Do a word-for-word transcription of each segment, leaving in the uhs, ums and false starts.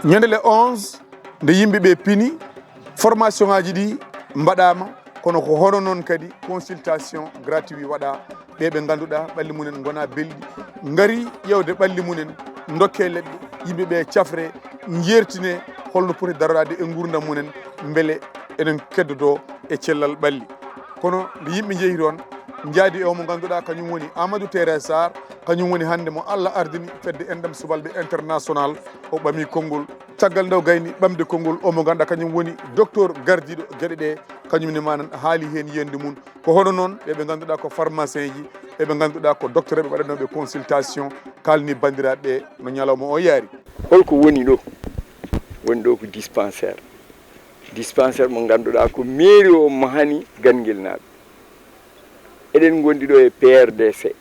Ñande le onze, nde yimɓe ɓe pini, formation ngaji ɗi mbaɗama, kono ko hono noon kadi consultation gratuit waɗa ɓe ɓe ngannduɗaa ɓalli mumen ngona belɗi, ngari ƴeewde ɓalli mumen, dokke leɗɗe, yimɓe ɓe cafre, njeertine holno poti daroraade e nguurndam mumen, mbele enen keddodo e cellal ɓalli. Kono nde yimɓe njehi toon, njaadi e o mo ngannduɗaa kañum woni Amadou Tere Sarr, kañum woni hannde mo Allah ardini fedde Enɗam Subalɓe International, o ɓami konngol. Caggal nde o gayni ɓamde konngol, o mo ngannduɗaa kañum woni docteur gardiiɗo geɗe ɗe, kañum ne manan haali heen yiyannde mum. Ko hono noon ɓe ɓe ngannduɗaa ko pharmacien ji, ɓe ɓe ngannduɗaa ko docteur ɓe ɓe waɗanooɓe consultation, kaalni banndiraaɓe ɓe no ñalawma o yaari. Holko woni ɗo? Woni ɗo ko dispensaire. Dispensaire mo ngannduɗaa ko mairie o mahani Ganngel naaɓe. Eɗen ngondi ɗo e P R D C.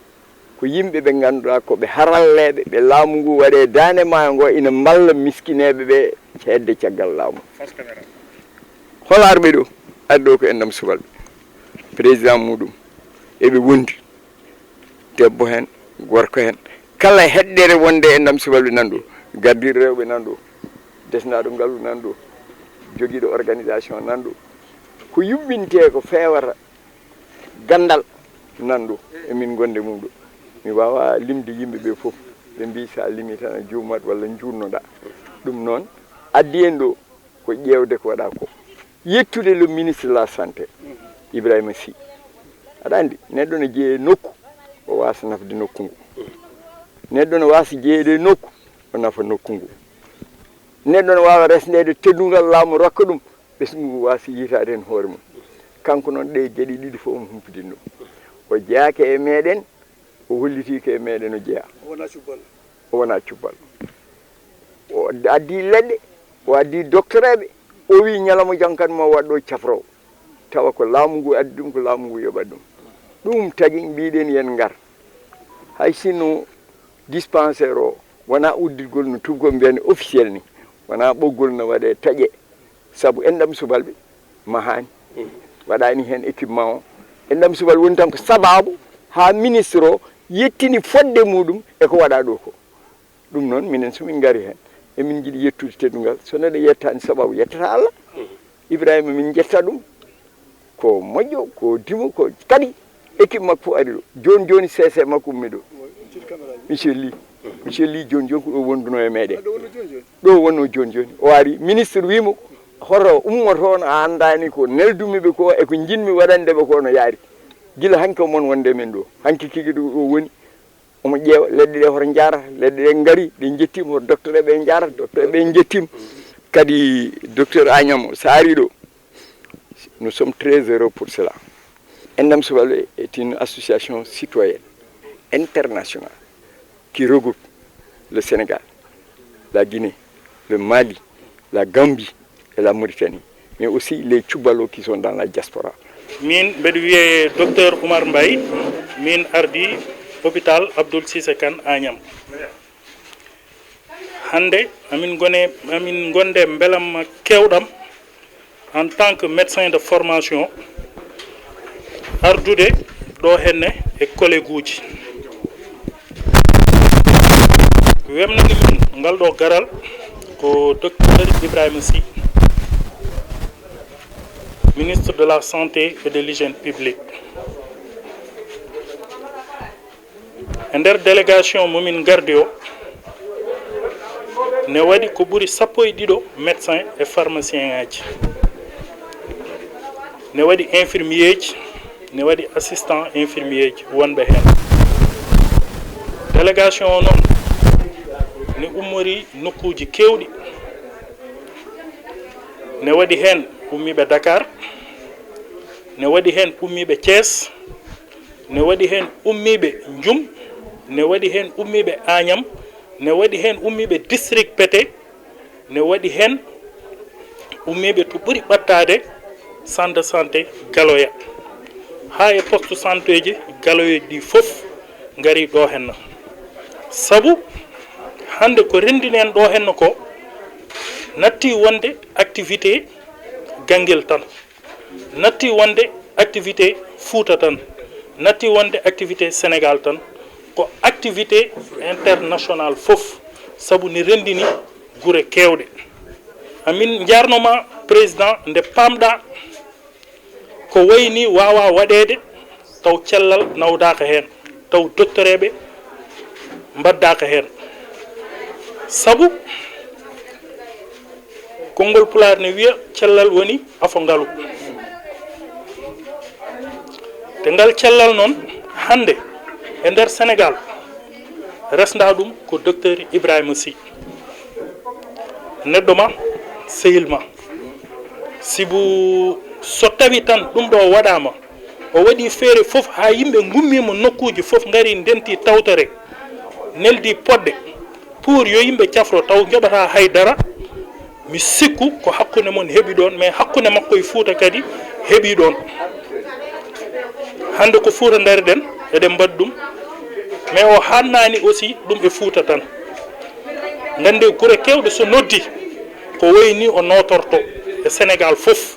Ko yimɓe ɓe ngannduɗaa ko ɓe haralleeɓe, ɓe laamu ngu waɗe daande maayo ngo ina mballa miskineeɓe ɓe hedde caggal laamu. Hol arɓe ɗo? Ari ɗo ko Enɗam Subalɓe. Président muɗum. Eɓe wondi. Debbo heen, gorko heen. Kala heɗɗere wonde e Enɗam Subalɓe nan ɗo. Gardiiɗo rewɓe nan ɗo. Desnaaɗo ngalu nan ɗo. Jogiiɗo organisation nan ɗo. Ko yuɓɓintee ko feewata ganndal nan ɗo. Emin ngondi e mum ɗo. Mi waawaa limde yimɓe ɓe fof. Ɓe mbii so a limii tan a juumat walla njuutnoɗaa. Ɗum noon, addi en ɗo ko ƴeewde ko waɗaa ko. Yettude le ministre de la santé, Ibrahima Sy. Aɗa anndi, neɗɗo ne jeeya e nokku, o waasa nafde nokku ngu. Neɗɗo ne waasa jeeyde e nokku, o nafa nokku ngu. Neɗɗo ne waawa resndeede teddungal laamu rokka ɗum, ɓesngu ngu waasa yiytaade heen hoore mum. Kanko noon, ɗe geɗe ɗiɗi fof omo humpitini ɗum. O jeyaaka e meɗen, o hollitii ko e meɗen o jeyaa. O wonaa cubbal. O wonaa cubbal. O addi leɗɗe, o addi doktoreeɓe, o wii ñalawma janngo kadi mo waɗ ɗo cafroowo. Tawa ko laamu ngu addi ɗum, ko laamu ngu yoɓat ɗum. Ɗum tagi mbiɗen yen ngar. Hay sinno dispensaire o wonaa uddigol no tuubakooɓe mbiyani officiel ni, wonaa ɓoggol no waɗe taƴe. Sabu Enɗam Subalɓe mahaani, waɗaani heen équipement o. Enɗam Subalɓe woni tan ko sabaabu haa ministre o yettini fodde muɗum e ko waɗaa ɗo ko. Ɗum noon, minen so min ngari heen, emin njiɗi yettude teddungal. So neɗɗo yettaani sabaabu, yettata Allah. Ibrahima, min njetta ɗum. Ko moƴƴo, ko dimo, ko kadi équipe makko fof ari ɗo. Jooni jooni C C makko ummi ɗo. Monsieur Ly. Monsieur Ly jooni jooni ko ɗo wonduno e meɗen. Ɗo wonno jooni jooni. O ari, ministre wimo, hoto ummoto on a anndani ko neldumi ɓe ko e ko njiɗmi waɗande ɓe ko no yaari. Gila hanki o mon wonde men ɗo. Hanki kiki ɗo, ɗo woni. Omo ƴeewa leɗɗe ɗe hoto njaarata, leɗɗe ɗe ngari, ɗe njettiima, hoto docteur ɓe njaarata, docteur ɓe njettiima. Kadi docteur Agnam, so ari ɗo, nous sommes très heureux pour cela. Enɗam Subalɓe est une association citoyenne internationale qui regroupe le Sénégal, la Guinée, le Mali, la Gambie et la Mauritanie, mais aussi les Cubbalo qui sont dans la diaspora. Min mbeɗa wiyee docteur Oumar Mbaye, min ardi hôpital Abdoul Cissé Kane Agnam. Hannde amin ngone, amin ngonde mbelamma kewɗam en tant que médecin de formation ardude ɗo henne e collègue uji. Wemnani min ngal ɗo garal ko docteur Ibrahima Sy, ministre de la Santé et de l'Hygiène publique. E nder délégation mo min ngardi o, ne waɗi ko ɓuri sappo e ɗiɗo médecin e pharmacien ngaji. Ne waɗi infirmier ji, ne waɗi assistant infirmier ji wonɓe heen. Délégation o noon ne ummori nokkuuji keewɗi. Ne waɗi heen ummiiɓe Dakar, ne waɗi heen ummiiɓe Thiès, ne waɗi heen ummiiɓe Njum, ne waɗi heen ummiiɓe Agnam, ne waɗi heen ummiiɓe district Pete, ne waɗi heen ummiiɓe to ɓuri ɓattaade centre de santé Galoya, haa e poste santeeji Galoya ɗi fof ngari ɗo henna. Sabu hannde ko renndini en ɗo henna ko natti wonde activité Ganngel tan, natti wonde activité Fuuta tan, natti wonde activité Sénégal tan, ko activité international fof, sabu ne renndini gure keewɗe. Amin njarno ma, président, nde paamɗa ko wayi ni waawaa waɗeede taw cellal nawdaaka heen, taw dottoreeɓe mbaddaaka heen. Sabu konngol Pulaar ne wiya, cellal woni afo ngalu. Te ngal cellal noon, hannde e nder Senegaal, resndaa ɗum ko Docteur Ibrahima Sy. Neɗɗo ma, sehil ma. Sibu so tawi tan ɗum ɗo waɗaama, o waɗi feere fof haa yimɓe ngummiima nokkuuji fof, ngari ndenti tawtore, neldi poɗɗe, pour yo yimɓe cafro taw njoɓataa hay dara. Mi sikku ko hakkunde mon heɓi ɗoon, mais hakkunde makko e Fuuta kadi heɓi ɗoon. Hannde ko Fuuta ndariɗen, eɗen mbaɗi ɗum, mais o haannaani aussi ɗum e Fuuta tan. Ngannde gure keewɗe so noddi, ko wayi ni o nootorto e Senegaal fof.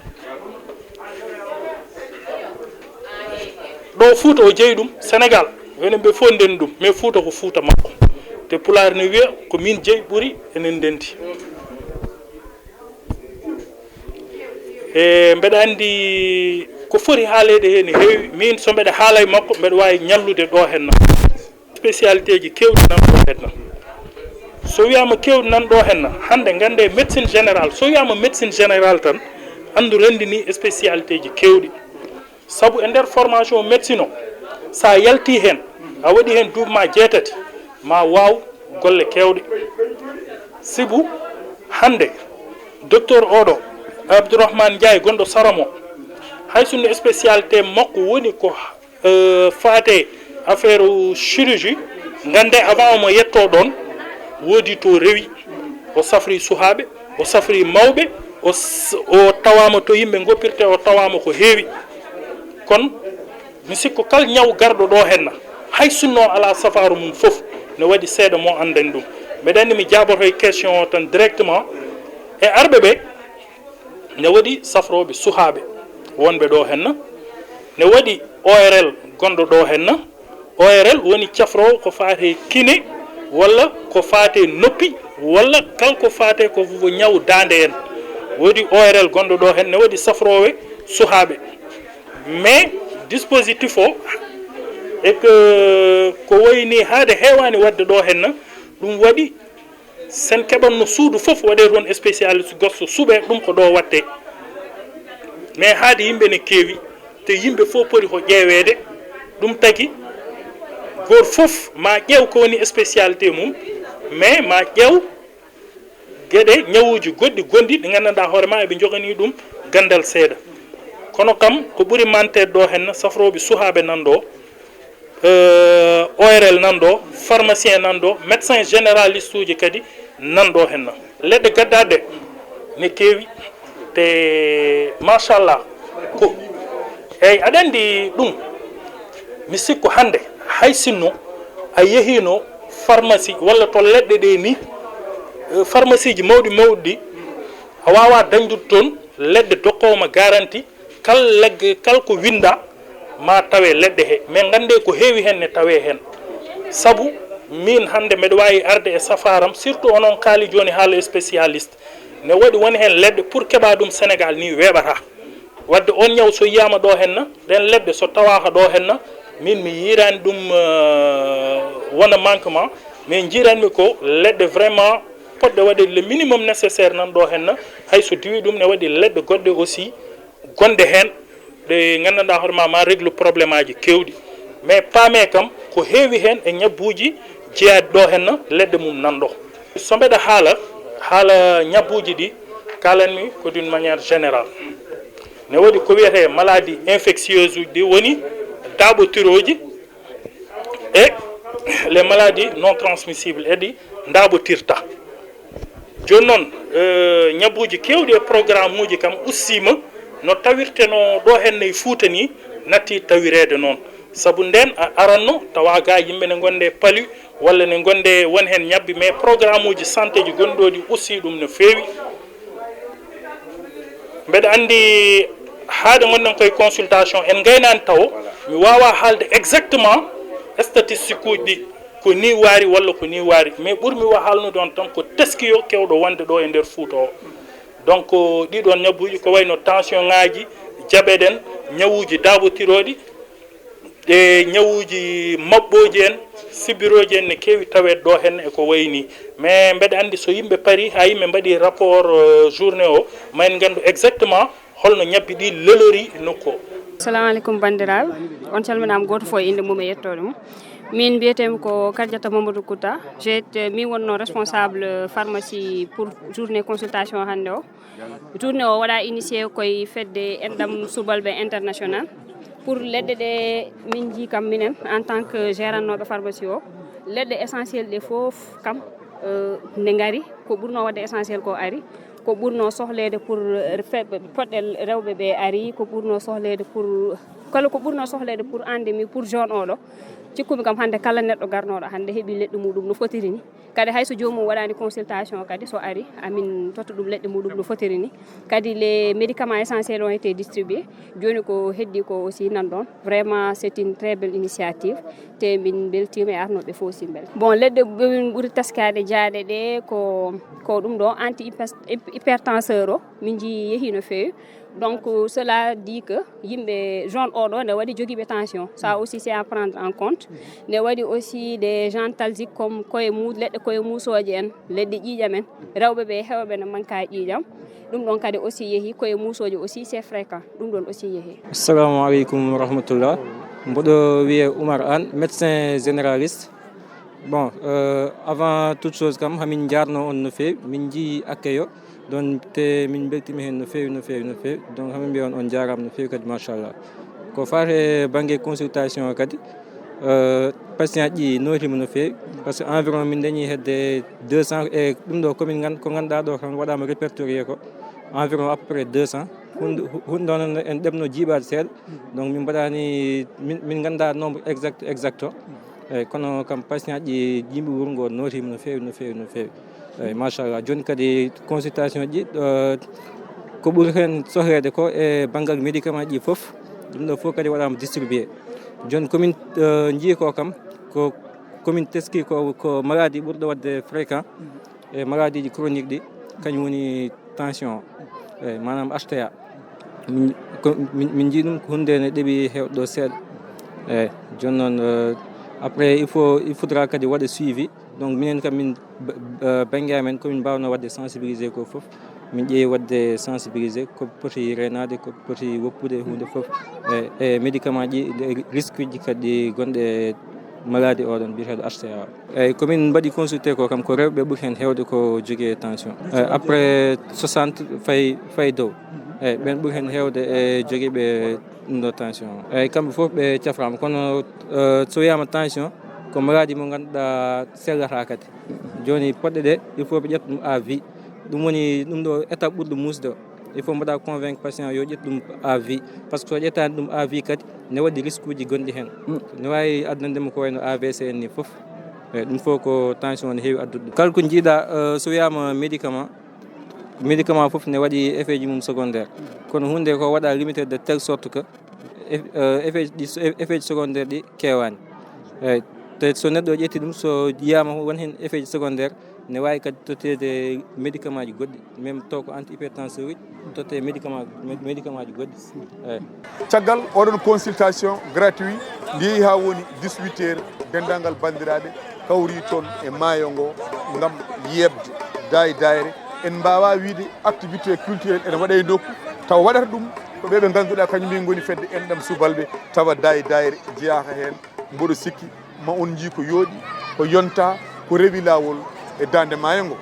Ɗo Fuuta o jeyi ɗum, Senegaal, enen ɓe fof ndenndi ɗum, mais Fuuta ko Fuuta makko. Te Pulaar ne wiya, ko min jeyi ɓuri, enen ndenndi. E mbeɗa anndi ko foti haaleede heen heewi, miin so mbeɗa haala e makko, mbeɗa waawi ñallude ɗo heen na. Spécialité ji keewɗi nan ɗo heen na. So wiyaama keewɗi nan ɗo heen na, hannde ngannde médecine générale, so wiyaama médecine générale tan, anndu renndi ni spécialité ji keewɗi. Sabu e nder formation médecine o, so a yalti heen, a waɗi heen duuɓi ma jeetati, ma waaw golle keewɗe. Sibu hannde, docteur oɗo, Abdourahmane Ndiaye, gonɗo Saramo, hay sinno spécialité makko woni ko, euh, faate affaire chirurgie, ngannde avant omo yetto ɗoon, woodi to rewi, o safri suhaaɓe, o safri mawɓe, o s-, o tawaama to yimɓe ngoppirte, o tawaama ko heewi. Kono mi sikku kala ñaw garɗo ɗo heen na, hay sinno alaa safaaru mum fof, ne waɗi seeɗa mo anndani ɗum. Mbeɗa anndi mi jaaboto e question o tan directement. E arɓe ɓe, ne waɗi safrooɓe suhaaɓe wonɓe ɗo heen na, ne waɗi O R L gonɗo ɗo heen na. O R L woni cafroowo ko faate kine, walla ko faate noppi, walla kala ko faate ko ñaw daande en. Woodi O R L gonɗo ɗo heen, ne waɗi safrooɓe suhaaɓe. Mais dispositif o, e que ko wayi ni haade heewaani waɗde ɗo heen na, ɗum waɗi sen keɓatno suudu fof waɗee toon spécialiste gosto suɓee ɗum ko ɗo waɗtee. Mais haade yimɓe ne keewi, te yimɓe fof poti ko ƴeeweede. Ɗum tagi gooto fof ma ƴeew ko woni spécialité mum, mais ma ƴeew geɗe ñawuuji goɗɗi gonɗi ɗi nganndanɗaa hoore ma eɓe njoganii ɗum ganndal seeɗa. Kono kam ko ɓuri manteede ɗo heen, safrooɓe suhaaɓe nan ɗo, euh, O R L nan ɗo, pharmacien nan ɗo, médecin généraliste uji kadi nan ɗo heen na. Leɗɗe gaddaɗe ne keewi, te machallah ko, eeyi, aɗa anndi ɗum, mi sikku hannde hay sinno a yehiino pharmacie walla to leɗɗe ɗe ni, euh, pharmacie ji mawɗi mawɗi ɗi, a waawaa dañdude toon leɗɗe dokkoowo ma garanti. Kal legge, kal ko winnda, ma tawe leɗɗe he. Mais nganndee ko heewi heen ne tawee heen. Sabu miin hannde mbeɗa waawi arde e safaaram, surtout onon kaali jooni haala spécialiste. Ne waɗi woni heen leɗɗe pour keɓa ɗum Senegaal ni weeɓata. Waɗde on ñaw so yiyaama ɗo heen na, ɗeen leɗɗe so tawaaka ɗo heen na, miin mi yiiraani ɗum, euh, wona manquement, mais njiiranmi ko leɗɗe vraiment poɗɗe waɗeede le minimum nécessaire nan ɗo heen na, hay so diwi ɗum ne waɗi leɗɗe goɗɗe aussi gonɗe heen ɗe nganndanɗaa hoore ma, ma réglu problème aji keewɗi. Mais paamee kam ko heewi heen e ñabbuuji jeyaaɗi ɗo heen na, leɗɗe mum nan ɗo. So mbeɗa haala, haala ñabbuuji ɗi, kaalanmi ko d'une manière générale. Ne waɗi ko wiyetee maladie infectieuse uji ɗi, woni daaɓotirooji, e les maladies non transmissibles, e ɗi ndaaɓotirta. Jooni noon, eh, ñabbuuji keewɗi e programme uji kam ustiima no tawirtenoo ɗo heen e Fuuta ni, natti tawireede noon. Sabu ndeen a aranno tawa ga yimɓe ne ngonde palu walla ne ngonde won heen ñabbi, mais programme uji santé ji gonɗi ɗo ɗi ustii ɗum no feewi. Mbeɗa anndi haaɗe ngonɗen koye consultation en ngaynaani tawo, mi waawaa haalde exactement statistique uji ɗi. Ko ni waari walla ko ni waari, mais ɓurmi wa haalnude on tan ko teskiyo kewɗo wonde ɗo e nder Fuuta o. Donc ɗiɗon ñabbuuji ko wayno tension ŋaaji, jaɓeɗen, ñawuuji daabotirooɗi, e ñawuuji maɓɓooji en, sibirooji en ne keewi taweede ɗo heen e ko wayi ni. Mais mbeɗa anndi so yimɓe parii, haa yimɓe mbaɗii rapport, euh, journée o, ma en nganndu exactement holno ñabbi ɗi lelori nokku o. Assalamu alaikum, banndiraaɓe. On calminaama, gooto fof e innde mum e yettoode mum. Min mbiyeteemi ko Kardiata Mamadou Kouta. J'ai été, min wonno responsable pharmacie pour journée consultation hannde o. Journée o waɗa initié koye fedde enɗam subalɓe international. Pour leɗɗe ɗe min njii kam minen en tant que gérant nooɓe pharmacie o, leɗɗe essentiel ɗe fof kam, euh, nde ngari, ko ɓurno waɗde essentiel ko ari, ko ɓurno sohleede pour, euh, fe-, poɗɗe rewɓe ɓe ari, ko ɓurno sohleede pour, kala ko ɓurno sohleede pour endémie pour zone oɗo. Cikkumi kam hannde kala neɗɗo garnooɗo hannde heɓi leɗɗe muɗum no fotiri ni. Kadi hay so joomum waɗaani consultation kadi so ari, amin totta ɗum leɗɗe muɗum no fotiri ni. Kadi les médicaments essentiels ont été distribués. Jooni ko heddi ko aussi nan ɗon. Vraiment, c'est une très belle initiative. Te min mbeltiima e arnooɓe fof aussi mbel. Bon, leɗɗe ɓe min ɓuri teskaade jaaɗe ɗe ko, ko ɗum ɗo anti hyper-, hypertenseur o. Min njii yehi no feewi. Donc, cela dit que yimɓe zone oɗo ne waɗi jogiiɓe tension. Ça aussi, c'est à prendre en compte. Ne waɗi aussi des gens talgiques comme koye mu-, leɗɗe koye muusooje en, leɗɗe ƴiiƴam en. Rewɓe ɓe heewɓe ne manka ƴiiƴam. Ɗum ɗon kadi aussi yehi, koye muusooje aussi, c'est fréquent. Ɗum ɗon aussi yehi. Assalamu alaikum wa rahmatullah. Mboɗo wiyee Oumar Anne, médecin généraliste. Bon, euh, avant toute chose kam, hamin njaarno on no feewi, min njii accueil o, donc te min mbeltiima heen no feewi, no feewi, no feewi. Donc hamin mbiya on, on njaaraama no feewi kadi, machallah. Ko faati e bannge consultation o kadi, euh, patient ji nootiima no feewi, parce que environ min dañi hedde deux cents, e ɗum ɗo ko min ngan-, ko ngannduɗaa ɗo tan waɗaama répertorié ko environ à peu près deux cents. Hun-, hunde ɗo noon en ɗeɓno jiiɓaade seeɗa, donc min mbaɗaani, min, min nganndaa nombre exact, exact o. Eyyi, kono kam patient ji yimɓe wuro ngo nootiima no feewi, no feewi, no feewi. Eyyi, machallah. Jooni kadi consultation ji, euh, ko ɓuri heen sohleede ko e banngal médicament ji fof. Ɗum ɗo fof kadi waɗaama distribué. Jooni komin, euh, njii ko kam, ko komin teski ko, ko maladie ɓurɗo waɗde fréquent e maladie ji chronique ɗi, kañum woni tension o, eyyi, maanaam H T A. Min, ko, min, min njii ɗum ko huunde ne ɗeɓi heewde ɗo seeɗa. Eyyi, jooni noon, euh, après, il faut, il faudra kadi waɗa suivi. Donc, minen kam, min, ba-, ba-, bannge amen, ko min mbaawno waɗde sensibiliser ko fof. Min ƴeewi waɗde sensibiliser ko poti reenaade, ko poti woppude, huunde fof. E, e médicament ji, e risque ji kadi gonɗe e maladie oɗon biyeteeɗo H T A o. Eyyi, ko min mbaɗi consulté ko kam, ko rewɓe ɓuri heen heewde ko jogii tension. Eyyi, après soixante fayi, fayi dow. Eyyi, ɓen ɓuri heen heewde e jogiiɓe ɗum ɗo tension. Eyyi, kamɓe fof ɓe cafraama. Kono, euh, so wiyaama tension, ko maladie mo ngannduɗaa sellataa kadi. Jooni poɗɗe ɗe, il faut ɓe ƴetta ɗum à vie. Ɗum woni ɗum ɗo étape ɓurɗo muusde o. Il faut mbaɗa convaincre patient yo ƴettu ɗum à vie. Parce que so ƴettaani ɗum à vie kadi, ne waɗi risque uji gonɗi heen. Mm. Ne waawi addande mo ko wayno A V C en ni fof. Eyyi, ɗum fof ko tension ne heewi addude ɗum. Kala ko njiiɗa, euh, so wiyaama médicament, médicament fof ne waɗi effet ji mum secondaire. Kono huunde ko waɗa limité de telle sorte que eff-, euh, effet ji ɗi, effet ji secondaire ɗi keewaani. Eyyi, te so neɗɗo ƴetti ɗum, so yiyaama won heen effet ji secondaire, ne waawi kadi totteede médicament ji goɗɗi, même taw ko antihypertenseur uji, tottee médicament, mé-, médicament ji goɗɗi. Eyyi. Caggal oɗon consultation gratuit, ndi yehi haa woni dix-huit heures, denndaangal banndiraaɓe kawri toon e maayo ngo ngam yeeɓde daay daayre. En mbaawaa wiyde activité culturelle ene waɗa e nokku, tawa waɗata ɗum ko ɓe ɓe ngannduɗaa kañum min ngoni fedde enɗam subalɓe, tawa daay daayre jeyaaka heen. Mboɗo sikki ma on njii ko yooɗi, ko yonta, ko rewi laawol e daande maayo ngo.